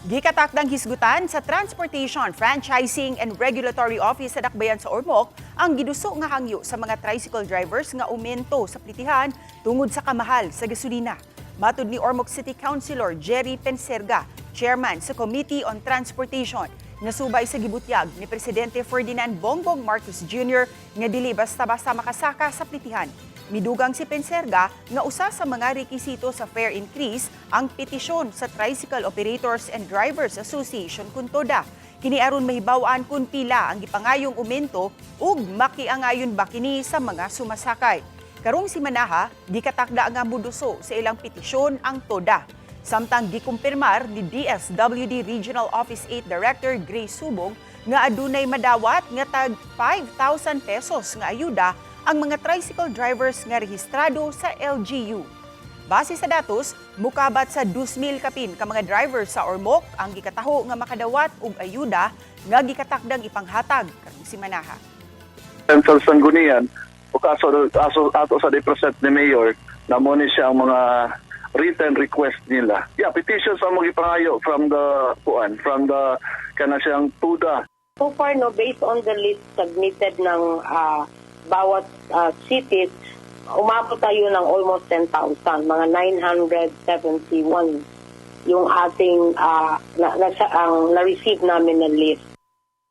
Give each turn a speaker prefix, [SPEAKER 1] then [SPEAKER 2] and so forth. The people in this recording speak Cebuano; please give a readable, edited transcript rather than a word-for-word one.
[SPEAKER 1] Gikatakdang hisgutan sa Transportation, Franchising and Regulatory Office sa Dakbayan sa Ormoc ang giduso nga hangyo sa mga tricycle drivers nga umento sa plitihan tungod sa kamahal sa gasolina. Matud ni Ormoc City Councilor Jerry Penserga, chairman sa Committee on Transportation, nasubay sa gibutyag ni Presidente Ferdinand Bongbong Marcos Jr. nga dili basta-basta makasaka sa plitihan. Midugang si Penserga nga usa sa mga rekisito sa fare increase ang petisyon sa Tricycle Operators and Drivers Association kun TODA. Kini aron mahibaw-an kung pila ang gipangayong umento ug makiangayon ba kini sa mga sumasakay. Karong simanaha, gikatakda nga muduso sa ilang petisyon ang TODA. Samtang gikumpirmar ni DSWD Regional Office 8 Director Grace Subong nga adunay madawat nga tag 5,000 pesos nga ayuda ang mga tricycle drivers nga rehistrado sa LGU. Base sa datos, mukabat sa 2,000 kapin ka mga drivers sa Ormoc ang gikataho nga makadawat og ayuda nga gikatakdang ipanghatag karong simanaha.
[SPEAKER 2] Central Sanggunian o kaso aso ato sa present ni Mayor na mo ni siya ang mga written request nila. Yeah, petitions ang mga ipangayo from the kuan, from the kana siyang TODA.
[SPEAKER 3] So far, no, based on the list submitted ng bawat cities, umabot tayo ng almost 10,000, mga 971 yung ating na, na, ang na-receive namin na list.